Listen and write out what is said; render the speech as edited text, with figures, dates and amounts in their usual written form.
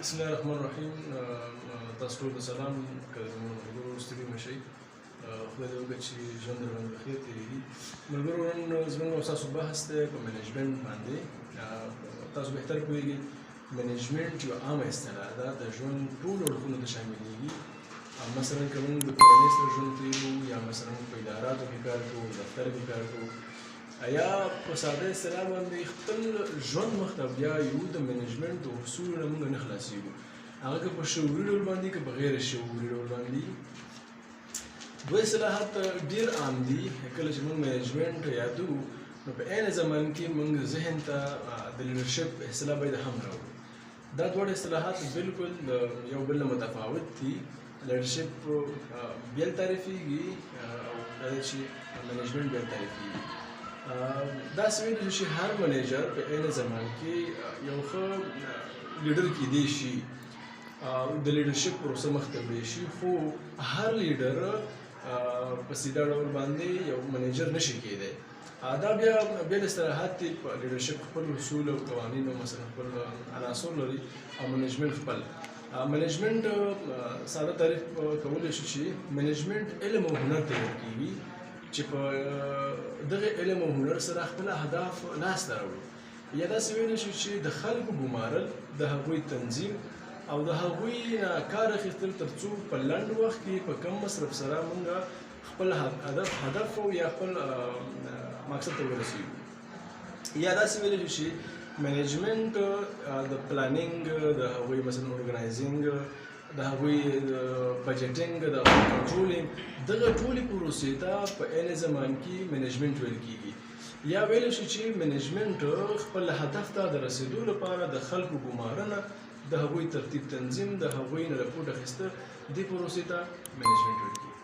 بسم الله الرحمن الرحیم. تاسو ټول ته سلام. که زموږ ملګرو ستړي مه شئ، خدای دې وکړي چې ژوند درباندې په خیر تېرېږي. ملګرو، نن زموږ او ستاسو بحث دی په management باندې. تاسو بهتر پوهېږئ، management یوه عامه اصطلاح ده، د ژوند ټولو اړخونو ته شاملېږي. مثلا که موږ د کورنۍ سره ژوند تېرو، یا مثلا په اداراتو کې کار کوو، دفتر کې کار کوو، یا په ساده اصطلاح باندې خپل ژوند مخته بیایو، د management د اصولو نه موږ نه خلاصېږو، هغه که په شعوري ډول باندې که په غیر شعوري ډول باندې. دوه اصطلاحات ډېر عام دي. کله چې موږ management یادو، نو په عین زمان کې موږ ذهن ته د leadership اصطلاح باید هم راوړو. دا دواړه اصطلاحات بالکل د یو بل نه متفاوت دي. leadership بېل تعریفېږي او دا چې management بېل تعریفېږي. داسې ویلی شو چې هر manager په عین زمان کې یو ښه لیډر کیدی شي، د leadership پروسه مخته وړی شي، خو هر لیډر په سیده ډول باندې یو manager نشي کیدی. دا بیا بېل اصطلاحات دي. په leadership خپل اصول او قوانین او مثلا خپل عناصر لري او management خپل. management ساده تعریف کولی شو چې management علم او هنر ته ویل کېږي چې په دغه علم او هنر سره خپل اهداف لاسته راوړو، یا داسې ویلی شو چې د خلکو ګمارل، د هغوی تنظیم او د هغوی نه کار اخیستل، تر څو په لنډ وخت کې په کم مصرف سره موږ خپل هدف او یا خپل مقصد ته ورسیږو. یا داسې ویلی شو چې management د planning، د هغوی مثلا organizing، د هغوی budgeting، د هغوی controlling، دغه ټولې پروسې ته په عین زمان کې management ویل کېږي. یا ویلی شو چې management خپل هدف ته د رسېدو لپاره د خلکو ګمارنه، د هغوی ترتیب تنظیم، د هغوی نه رپورټ اخیستل، دې پروسې ته management ویل کېږي.